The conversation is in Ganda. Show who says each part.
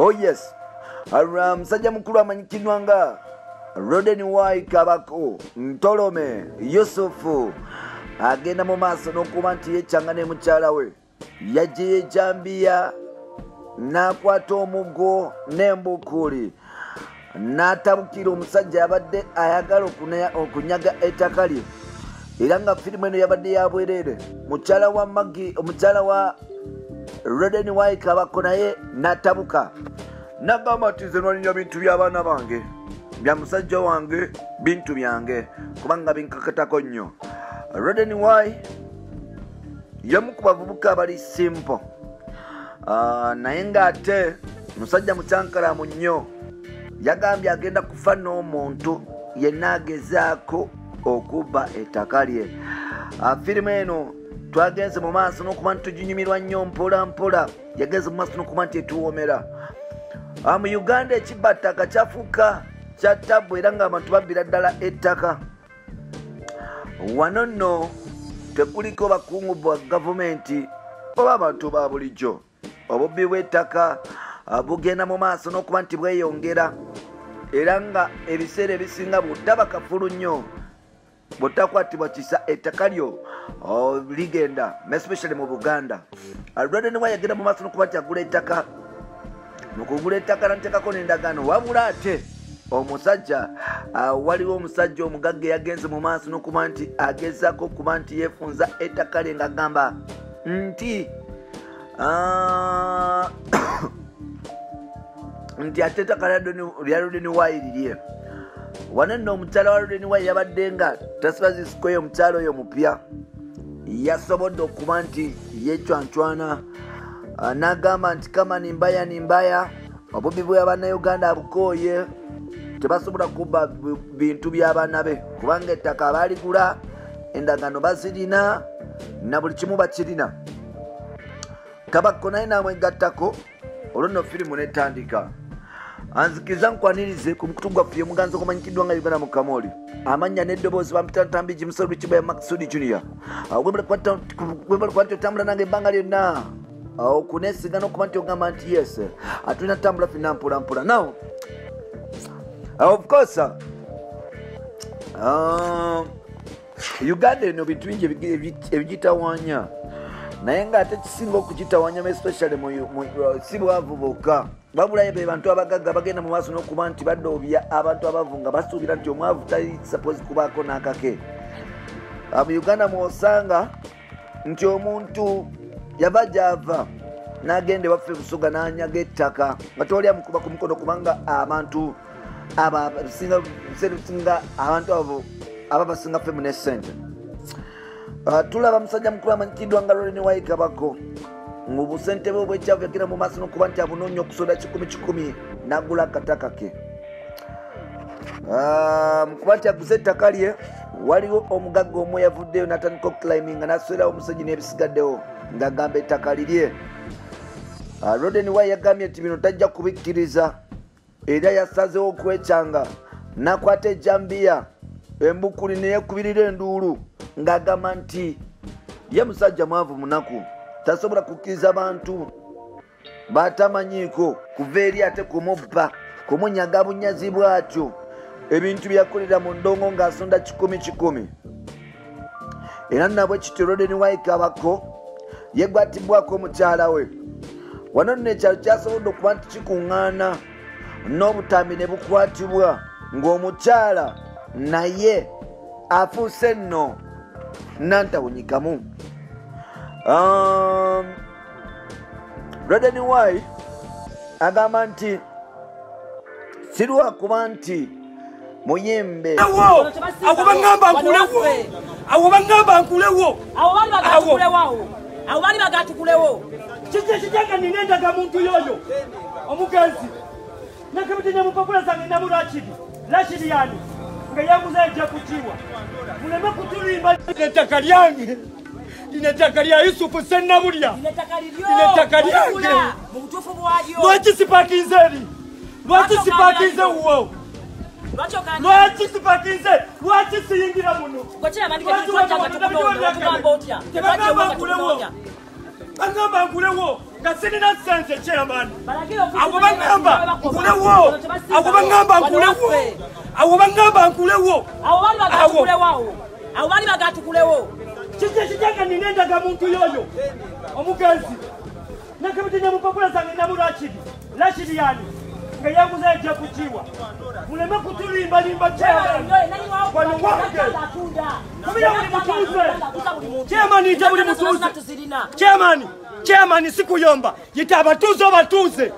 Speaker 1: Oh yes, musajja mukulu amanyikiddwa nga Roden Y Kabako Ntolome Yusufu agenda mu maaso n'okuba nti yekyanga ne mukyala we. Yajja ejambiya n'akwata omuggo n'embukuuli n'atabukira omusajja yabadde ayagala okunyaga ettaka lye, era nga firimu eno yabadde ya bwereere. Mukyala wa Magi, omukyala wa Roden Y Kabako naye n'atabuka n'agamba nti nze nalina bintu by'abaana bange, bya musajja wange, bintu byange kubanga binkakatako nnyo. Roden Y y'omu ku bavubuka abali simple, naye ng'ate musajja mukyankalamu nnyo. Yagambye agenda kufa n'omuntu yenna agezaako okubba ettaka lye. Firimu eno twagenze mu maaso n'okuba nti tuginyumirwa nnyo mpola mpola, yagenze mu maaso n'okuba nti etuwoomera. Mu Uganda ekibba ttaka kyafuuka kya ttabu, era ng'abantu babbira ddala ettaka. Wano nno tekuliko bakungu bwa gavumenti oba abantu ba bulijjo. Obubbi bw'ettaka bugenda mu maaso n'okuba nti bweyongera, era nga ebiseera ebisinga bw'otaba kafulu nnyo, bw'otakwatibwa kisa ettaka lyo ligenda, especially mu Buganda. Roden Y yagenda mu maaso n'okuba nti agula ettaka. Mu kugula ettaka n'ateekako n'endagaano, wabula ate omusajja waliwo omusajja omugagga yagenze mu maaso n'okuba nti agezaako okuba nti yeefunza ettaka lye, ng'agamba nti nti ate ettaka lya Roden Y lirye. Wano nno omukyala wa Roden Y yabadde nga tasiba zisikoyo, omukyala oyo mupya yasobodde okuba nti yeecwancwana n'agamba nti kama ni mbaya ni mbaya, obubbi bw'abannayuganda abukooye, tebasobola kubba bintu by'abaana be kubanga ettaka baaligula, endagaano bazirina na buli kimu bakirina. Kabako naye n'amwegattako, olwo nno firimu n'etandika. Anzikiriza nkwanirize ku mukutu gwaffe omuganzi ogumanyikiddwa nga Uganda mu Kamoli. Amannya n'eddoboozi bampita Ntambi Jimuso Rukibwa ya Maksudi Junior. Webale kuba nti otambula nange ebbanga lyonna, okuneesiga n'okuba nti ogamba nti yes, tulina tutambula ffenna mpola mpola. Now of course, Uganda eno bintu bingi ebigitawaanya, naye ng'ate kisinga okugitawaanya especially si bwavu bokka, wabula be bantu abagagga bagenda mu maaso n'okuba nti badoobya abantu abavu nga basuubira nti omwavu tali suppose kubaako n'akake. Mu Uganda mw'osanga nti omuntu yava gy'ava n'agenda ewaffe Busoga n'anyaga ettaka nga tewali amukuba ku mukono, kubanga abantu abasinga abantu abo aba basinga ffe mune ssente. Tulaba musajja mukulu amanyikiddwa nga Roden Y Kabako mu busente bwe obw'ekyavu yagenda mu maaso n'okuba nti abunoonya okusonda 1,000 n'agula akataka ke. Mu kuba nti aguze ettaka lye, waliwo omugagga omu yavuddeyo n'atandika okuclimbinga n'aswerawo omusajja n'ebisigaddewo ng'agamba ettaka lirye. Roden Y yagambye nti bino tajja kubikkiriza, era yasazeewo okwekyanga n'akwata ejambiya embukuli ne yeekubirira enduulu ng'agamba nti ye musajja mwavu munaku, tasobola kukkiriza bantu batamanyiiko kuva eri ate kumubba, kumunyaga bunyazi bw'atyo ebintu byakolera mu ndongo ng'asonda 1,000. Era nabwe kityo Roden Y Kabako yeegwatibwako omukyala we. Wano nno ekyalo kyasobodde okuba nti kikuŋŋaana n'obutambi ne bukwatibwa ng'omukyala naye afuuse nno nantawunyikamu. Roden Y agamba nti si lwakuba nti muyimbe.
Speaker 2: Awo bangamba nkulewo, awo bangamba nkulewo, awo bali bagatukulewo. Kiki kijanga ninendaga muntu yoyo omugenzi nakabitinya mupapula zange namu Rashidi yani nga yanguza ejja kukiwa muleme kutulimba. Ettaka lyange lino ettaka lya Yusufu Sennabulya, ettaka lyange
Speaker 3: mu butuufu bwalyo.
Speaker 2: Lwaki sipakinze eri? Lwaki sipakinze wuwo? Lwaki sipakinze? Lwaki siyingira muno? Tebagamba nkulewo. Bangamba nkulewo nga sirina ssente chairman. Abo bangamba nkulewo. Abo bangamba nkulewo. Abo bangamba nkulewo.
Speaker 3: Abo bali bagatukulewo. Abo bali bagatukulewo.
Speaker 2: Kijja kijja nina endagamuntu yoyo. Omugenzi. Nakabitinya mupapula zange namu Rashidi. Rashidi yani. Nga yanguza ejja kujiwa. Muleme kutulimba limba chairman. Wano wange. Kubira buli mutuuze. Chairman ita buli mutuuze. Chairman. Chairman sikuyomba. Yita abatuuze obatuuze.